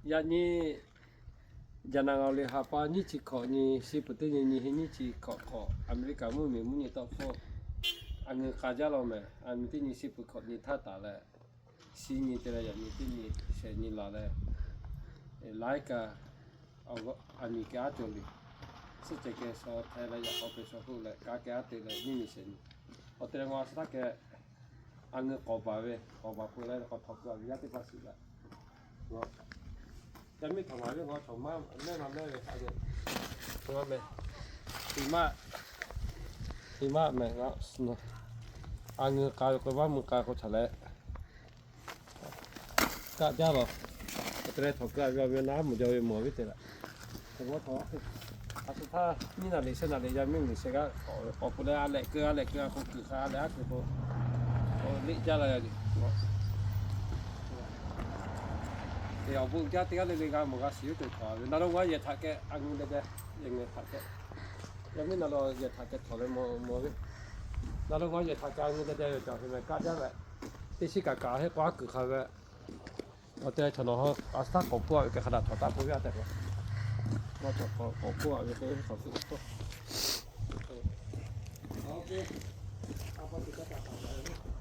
Yaꞈ nyi, jaˇ naˍ ngaˬ le ha pa nyiˇ chi hkawꞈ nyi, shi peuˬ teˇ nyi nyi he nyiˇ chi hkawꞈ hk'awꞈ, Aˍmeˍriˆkaˍ mvuhˇmiˬ mvuhˇ nyi tawˆ hpfuhˆ a ngeuˍ k'a jaˇ law mehˍ. A miˍ teˇ nyi shi peuˬ hkawꞈ nyi htaˇ taˍ leh, shi nyi te leh yaꞈ nyi teˇ nyi shehˍ nyi laˬ leh, laiˉ kaꞈ a miˍ kehˬ aˉ cawˬ liꞈ, suhˆ ceh kehˬ shaw hpehꞈ leh yaꞈ k'aw kehˬ shaw k'oˆ leh kaꞈ kehˬ aˉ te leh nyiˇ nyi shehˍ nyi. Awˬ te leh ngaˬ a suh htaˇ kehˬ a ngeuˍ k'awꞈ baˬ ve, k'awꞈ baˬ peuˬ leh k'awꞈ htawnˍ keu a ve yaˇ teˇ hpaˍ shiˍ leh, yaˇ miˇ htawnˍ maˍ ve ngaˬ chaw maˇ mehˉ maˇ mehˉ ve a ve, meh, maˇ, maˇ meh, a ngeuˍ k'a ve k'o maˇ mui k'a k'o chaˬ leh kaꞈ jaˇ lawˬ. Awˬ te leh htawnˍ keu a ve awˬ ve naˉ mvuhˬ jaw ve mawˬ ve te leh, a suh htaˇ nyiˇ naˍ riˍ shehˆ naˍ riˍ yaˇ miˇ miˬ shehˆ g'aˇ k'awꞈ k'oˆ leh a lehꞈ keu a lehꞈ keu a k'o kuiˬ hk'a a lehꞈ aˉ kuiˬ k'o, liꞈ jaˇ la yaˇ. Awˬ bon jaˇ teˇ g'aˇ le le g'a mawˬ g'a shiˍ ve te htaꞈ ve naˬ lo ngaˬ yehˬ htaꞈ kehˬ a ngeuˍ leh deh, yehˬ ngeuˍ htaꞈ kehˬ, yaˇ miˇ naˬ lo yehˬ htaꞈ kehˬ htawnˍ leh mawˬ ve, naˬ lo ngaˬ yehˬ htaꞈ kehˬ a ngeuˍ leh deh ve caˬ ve meh kaꞈ jaˇ leh, teˇ shiˉ kaꞈ kaꞈ heˆ k'o aˉ kuiˬ hk'a ve, awˬ te chaw nawˬ a suh htaˇ k'awꞈ hpuˇ a ve kehˬ hk'a daꞈ htawnˍ taˆ k'oˆ ve a tehꞈ k'o, maˇ chaw k'awꞈ k'awꞈ hpuˇ a ve k'o, a pa tuˬ kaˇ taˍ taˍ ve